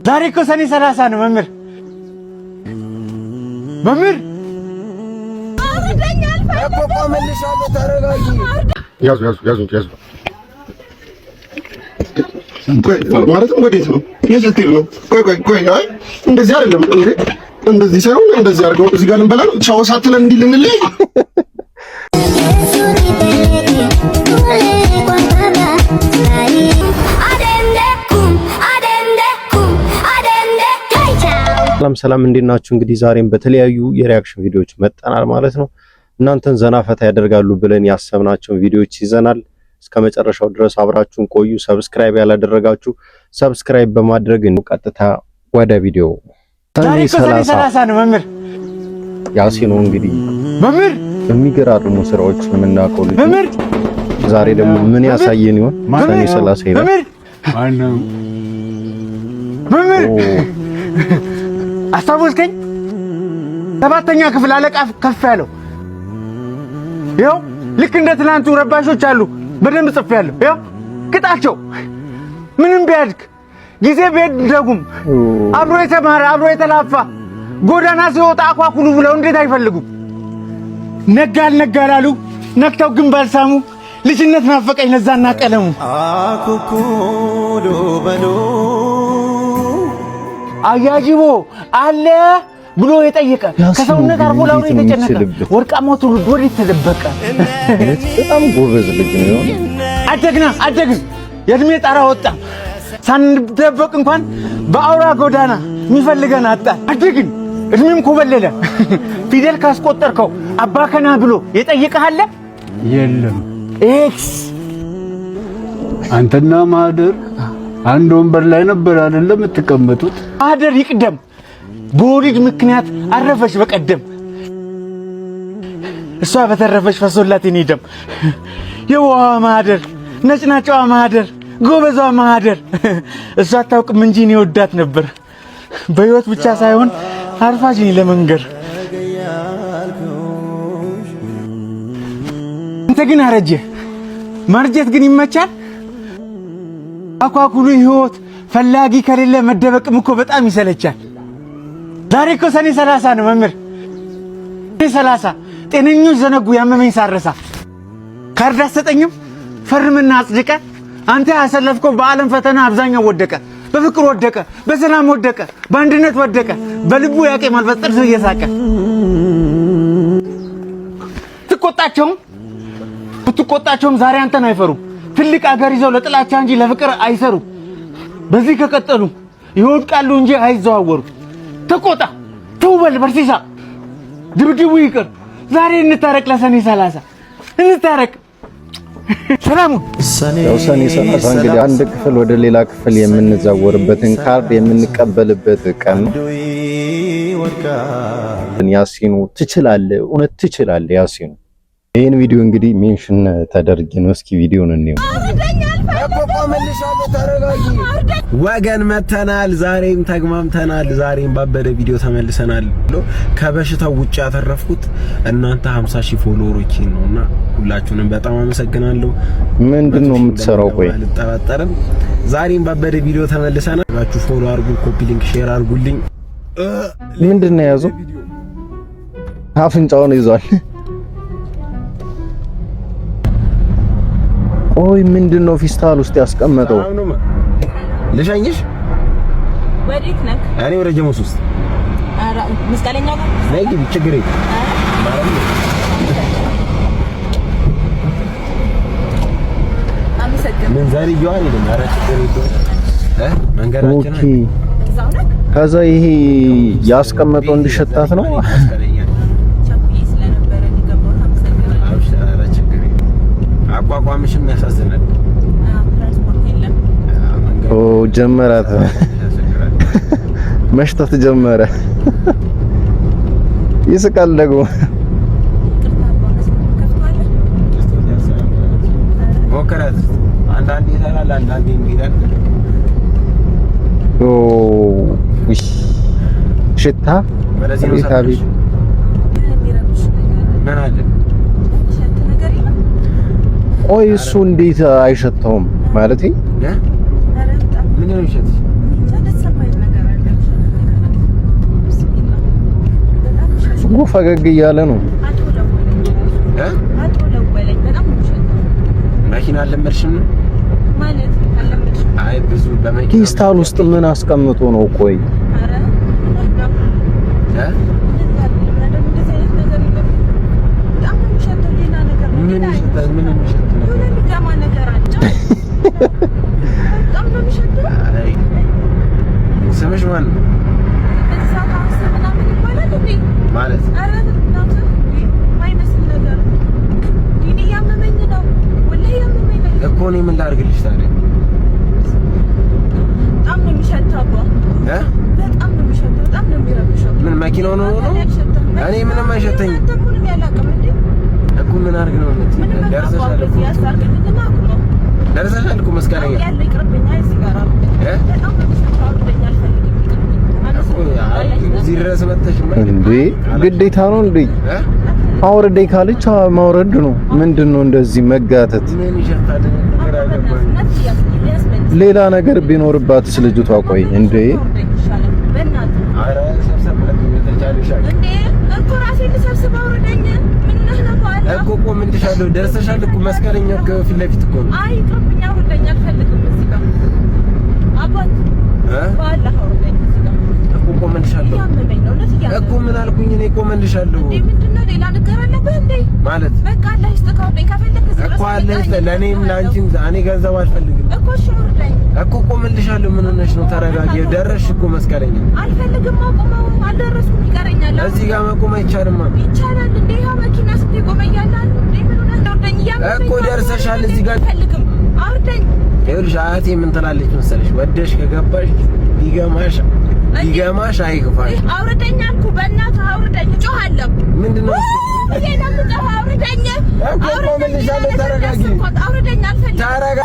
ዛሬ እኮ ሰኔ 30 ነው መምህር። መምህር። ያዙ ያዙ ያዙ ያዙ። ማለትም ወዴት ነው? የት ልትሄድ ነው? ቆይ ቆይ ቆይ፣ አይ እንደዚህ አይደለም እንዴ! እንደዚህ ሳይሆን እንደዚህ አድርገው እዚህ ጋር ልንበላ ነው። ቻው ሳትለን እንዲህ ልንለያይ። ሰላም ሰላም፣ እንዴት ናችሁ? እንግዲህ ዛሬም በተለያዩ የ reaction ቪዲዮዎች መጥተናል ማለት ነው። እናንተን ዘና ፈታ ያደርጋሉ ብለን ያሰብናቸውን ቪዲዮዎች ይዘናል። እስከ መጨረሻው ድረስ አብራችሁን ቆዩ። Subscribe ያላደረጋችሁ subscribe በማድረግ ቀጥታ ወደ ቪዲዮ። ዛሬ እኮ ሰኔ 30 30 ነው መምህር። ያሲኖ እንግዲህ መምህር፣ በሚገራርሙ ስራዎች የምናውቀው ልጅ ነው። መምህር። ዛሬ ደግሞ ምን ያሳየን ይሆን? ሰኔ 30 ይላል። መምህር፣ መምህር፣ አስታወስከኝ? ሰባተኛ ክፍል አለቃ ከፍ ያለው፣ ይኸው ልክ እንደ ትናንቱ ረባሾች አሉ። በደንብ ጽፌያለሁ። ይኸው ቅጣቸው። ምንም ቢያድግ ጊዜ ቢደጉም አብሮ የተማረ አብሮ የተላፋ ጎዳና ሲወጣ አኳኩሉ ብለው እንዴት አይፈልጉም? ነጋ አልነጋ ላሉ ነክተው ግን ባልሳሙ ልጅነት ናፈቀኝ ለዛና ቀለሙ። አኩኩሉ በሉ። አያጅቦ አለ ብሎ የጠየቀ ያሲኖ ከሰውነት አርፎ ላውሬ እንዴት ነው የተጨነቀ የሚችልበት? ወርቃማው ትውልድ ወዴት ተደበቀ? በጣም ጎበዝ ልጅ ነው የሆነ። አደግና አደግን የእድሜ ጣራ ወጣ፣ ሳንደበቅ እንኳን በአውራ ጎዳና የሚፈልገን አጣ። አደግን እድሜም ኮበለለ። ፊደል ካስቆጠርከው አባከና ብሎ የጠየቀህ አለ? የለም። X። አንተና ማህደር አንድ ወንበር ላይ ነበር አይደለም የምትቀመጡት? ማህደር ይቅደም፣ በወሊድ ምክንያት አረፈች በቀደም። እሷ በተረፈች ፈሶላት የኔ ደም። የዋዋ ማህደር፣ ነጭናጫዋ ማህደር፣ ጎበዟ ማህደር፣ እሷ አታውቅም እንጂ እኔ ወዳት ነበር። በህይወት ብቻ ሳይሆን አርፋጅ ነኝ ለመንገር። አንተ ግን አረጀ። ማርጀት ግን ይመቻል። አኳኩሉ ህይወት ፈላጊ ከሌለ መደበቅም እኮ በጣም ይሰለቻል። ዛሬ እኮ ሰኔ 30 ነው መምህር። ሰኔ 30 ጤነኞች ዘነጉ ያመመኝ ሳረሳ። ካርድ አትሰጠኝም? ፈርምና አጽድቀ። አንተ ያሰለፍከው በዓለም ፈተና አብዛኛው ወደቀ። በፍቅር ወደቀ፣ በሰላም ወደቀ፣ በአንድነት ወደቀ። በልቡ ያቄማል በጥርሱ እየሳቀ። ትቆጣቸውም ብትቆጣቸውም ዛሬ አንተን አይፈሩም። ትልቅ አገር ይዘው ለጥላቻ እንጂ ለፍቅር አይሰሩም። በዚህ ከቀጠሉ ይወድቃሉ እንጂ አይዘዋወሩም። ተቆጣ፣ ተውበል በርሲሳ፣ ድብድቡ ይቅር። ዛሬ እንታረቅ፣ ለሰኔ 30 እንታረቅ። ሰላሙን ያው ሰኔ 30 እንግዲህ አንድ ክፍል ወደ ሌላ ክፍል የምንዛወርበትን ካርድ የምንቀበልበት ቀን ነው። ያሲኑ ትችላለህ፣ እውነት ትችላለህ ያሲኑ። ይህን ቪዲዮ እንግዲህ mention ተደርጌ ነው። እስኪ ቪዲዮን እንየው። ወገን መተናል። ዛሬም ተግማምተናል። ዛሬም ባበደ ቪዲዮ ተመልሰናል። ከበሽታው ውጭ ያተረፍኩት እናንተ 50 ሺህ follower ኦቼን ነውና ሁላችሁንም በጣም አመሰግናለሁ። ምንድን ነው የምትሰራው? ቆይ። አልጠራጠርም። ዛሬም ባበደ ቪዲዮ ተመልሰናል። ላችሁ follow አድርጉ፣ copy link share አድርጉልኝ። ምንድን ነው የያዘው? አፍንጫውን ይዟል። ቆይ ምንድን ነው ፊስታል ውስጥ ያስቀመጠው? ልሸኝሽ። ወዴት ነህ? እኔ ወደ ጀሞ 3። ኧረ መስቀለኛው ጋር። ነይ ግቢ፣ ችግር የለም። አመሰግናለሁ። ምን ዛሬ ይዋል ይልም። ኧረ ችግር የለውም እ መንገዳችን Okay። እዛው ነህ? ከዛ ይሄ ያስቀመጠው እንዲሸታት ነው። ቸኩዬ ስለነበረ ነው የገባሁት። አመሰግናለሁ። አብሽር፣ ኧረ ችግር የለም። አቋቋምሽም ያሳዝናል። ትራንስፖርት የለም። ኦ ጀመራት፣ መሽተት ጀመረ። ይስቃል ደግሞ። ይቅርታ፣ ከፍተዋለህ? ሞከራት። አንዳንዴ ይሰራል፣ አንዳንዴ እምቢ ይላል። ኦ ውይ ሽታ። ወደዚህ ነው አቤት ሰፈርሽ? አቤት። የሚረብሽ ነገር ምን አለ? የሚሸት ነገር የለም። ቆይ እሱ እንዴት አይሸተውም? ማለቴ እ? ኧረ በጣም ምንድን ነው የሚሸትሽ? እንጃ፣ ደስ የማይል ነገር። እኮ ፈገግ እያለ ነው። እ አጥወለወለኝ። በጣም ነው የሚሸተው። መኪና አልለመድሽም ነው? ማለት አልለመድሽም? አይ፣ ብዙ በመኪና ፌስታል ውስጥ ምን አስቀምጦ ነው? ቆይ። ኧረ ነው። እ? እንደዚህ አይነት ነገር የለም። በጣም ነው የሚሸተው። ሌላ ነገር ነው። ምን ሌላ ይሸታል? ምን የሚሸት ነገር? የሆነ የሚገማ ነገር አለ። በጣም ነው የሚሸተው። አይ፣ ስምሽ ማን ነው? በዚህ ሰዓት አሁን ስም ምናምን ይባላል እንዴ? ማለት ኧረ እናትህ የማይመስል ነገር። እኔ እያመመኝ ነው። ወላሂ እያመመኝ ነው። እኮ እኔ ምን ላድርግልሽ ታዲያ? በጣም ነው የሚሸተው አባ። እ? በጣም ነው የሚሸተው። በጣም ነው የሚረብሸው። ምን መኪናው ነው ነው? እኔ ምንም አይሸተኝም። አንተ ምንም ያላቅም እንዴ? እኮ ምን አድርግ ነው የምትይኝ? ምንም በቃ አባ ደርሰሻል እኮ። እንደዚህ ያስታርቅልኝና አቁመው። ደርሰሻል እኮ መስቀለኛ። ያለ ይቅርብኝ። አይ እዚህ ጋር አሁን እ? በጣም ነው የሚሸተው። አውርደኝ፣ አልፈልግም። ይቅርብኝ። እኮ አይ፣ እዚህ ድረስ መተሽማ እንዴ፣ ግዴታ ነው እንዴ? እ? አውርደኝ ካለች ማውረድ ነው። ምንድን ነው እንደዚህ መጋተት? ምን ይሸታል? ግራ ገባኝ። ሌላ ነገር ቢኖርባትስ ልጅቷ? ቆይ እንዴ። ኧረ ሰብሰብ አድርጊ በተቻለሽ አቅም። እንዴ፣ እኮ ራሴን ልሰብስብ፣ አውርደኝ። ምን ሆነህ ነው? በኋላ እኮ ቆምልሻለሁ። ደርሰሻል እኮ፣ መስቀለኛው እኮ ፊት ለፊት እኮ ነው። አይ ይቅርብኝ፣ አውርደኝ፣ አልፈልግም እዚህ ጋር አባት። እ? በአላህ አውርደኝ እዚህ ጋር። እኮ ቆምልሻለሁ። እያመመኝ ነው፣ እውነት እያመመኝ። እኮ ምን አልኩኝ እኔ? ቆምልሻለሁ። እንዴ፣ ምንድን ነው? ሌላ ነገር አለብህ እንዴ? ማለት በቃ አላህ ይስጥህ፣ አውርደኝ ከፈለክ እዚህ እኮ ድረስ አለ አመጣኸኝ። ለእኔም ለአንቺም እኔ ገንዘብ አልፈልግም። እኮ እሺ አውርደኝ። እኮ ቆምልሻለሁ። ምን ሆነሽ ነው? ተረጋጊ። ደረስሽ እኮ መስቀለኛ። አልፈልግም፣ አቁመው። አልደረስኩም፣ ይቀረኛል። እዚህ ጋር መቆም አይቻልማ። ይቻላል እንዴ? ይኸው መኪና ስንት የቆመ እያለ አለ እንዴ? ምን ሆነህ ነው? አውርደኝ፣ እያመመኝ እኮ ነው። ደርሰሻል እዚህ ጋር። አልፈልግም፣ አውርደኝ። ይኸውልሽ አያቴ ምን ትላለች መሰለሽ? ወደሽ ከገባሽ ቢገማሽ ቢገማሽ አይክፋሽ። አውርደኝ አልኩህ፣ በእናትህ አውርደኝ፣ እጮሃለሁ። ምንድን ነው? ብዬ ነው የምጮኸው። አውርደኝ፣ እኮ አውርደኝ። ቆምልሻለሁ። ተረጋጊ። አውርደኝ፣ አልፈልግም። ተረጋ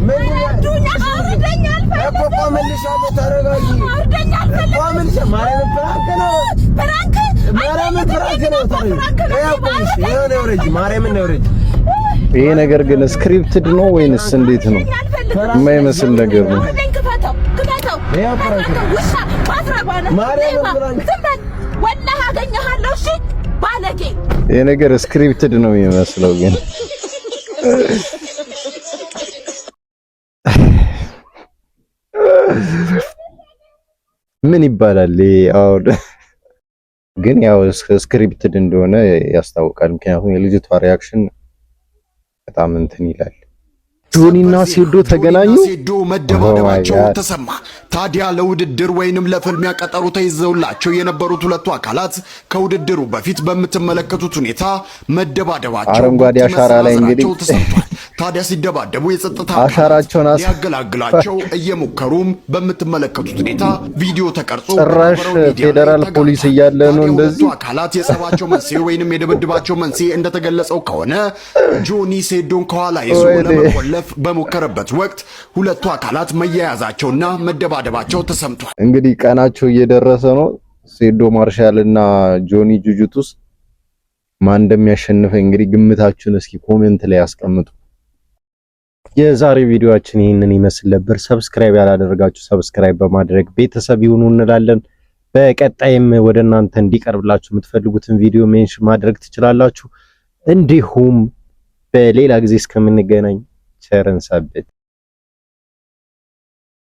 ምንድን ነው? እርዱኝ፣ አውርደኝ፣ እኮ አልፈልግም። ቆምልሻለሁ። ተረጋጊ። አውርደኝ፣ አልፈልግም። ቆምልሻ ማርያምን prank ነው። Prank ማርያምን prank ነው። Prank ነው። ይኸው ቆምሽ። ይኸው ነው ውረጂ። ማርያምን ነው ውረጂ። ይሄ ነገር ግን scripted ነው ወይንስ እንዴት ነው? የማይመስል ነገር ነው። አውርደኝ፣ ክፈተው፣ ክፈተው፣ ይኸው prank ነው። ክፈተው። ውሻ ማትረባ ነህ። ማርያምን ሌባ። Prank። ዝም በል፣ ወላሂ አገኘሃለሁ። እሺ ባለጌ። ይሄ ነገር scripted ነው የሚመስለው ግን። ምን ይባላል? ይሄ አሁን ግን ያው scripted እንደሆነ ያስታውቃል። ምክንያቱም የልጅቷ reaction በጣም እንትን ይላል። ጆኒና ሴዶ ተገናኙ። ሴዶ መደባደባቸው Oh my God. ተሰማ። ታዲያ ለውድድር ወይንም ለፍልሚያ ቀጠሮ ተይዘውላቸው የነበሩት ሁለቱ አካላት ከውድድሩ በፊት በምትመለከቱት ሁኔታ መደባደባቸው አረንጓዴ አሻራ ላይ እንግዲህ መሰናዘራቸው ተሰምቷል። ታዲያ ሲደባደቡ የጸጥታ አሻራቸውን ሊያገላግላቸው እየሞከሩም በምትመለከቱት ሁኔታ ቪዲዮ ተቀርጾ ጭራሽ በማህበራዊ ሚዲያ ላይ ፌዴራል ተጋርቷል። ፖሊስ እያለ ነው ታዲያ ሁለቱ እንደዚህ። አካላት የጸባቸው መንስኤ ወይንም የድብድባቸው መንስኤ እንደተገለጸው ከሆነ ጆኒ ሴዶን ከኋላ ይዞ ወይኔ። ለመቆለፍ በሞከረበት ወቅት ሁለቱ አካላት መያያዛቸውና መደባደባቸው ተሰምቷል። እንግዲህ ቀናቸው እየደረሰ ነው። ሴዶ ማርሻል እና ጆኒ ጁጁቱስ ማን እንደሚያሸንፈ እንግዲህ ግምታችሁን እስኪ comment ላይ አስቀምጡ። የዛሬ ቪዲዮአችን ይህንን ይመስል ነበር። Subscribe ያላደረጋችሁ subscribe በማድረግ ቤተሰብ ይሁኑ እንላለን። በቀጣይም ወደ እናንተ እንዲቀርብላችሁ የምትፈልጉትን ቪዲዮ mention ማድረግ ትችላላችሁ። እንዲሁም በሌላ ጊዜ እስከምንገናኝ ቸር እንሰንብት።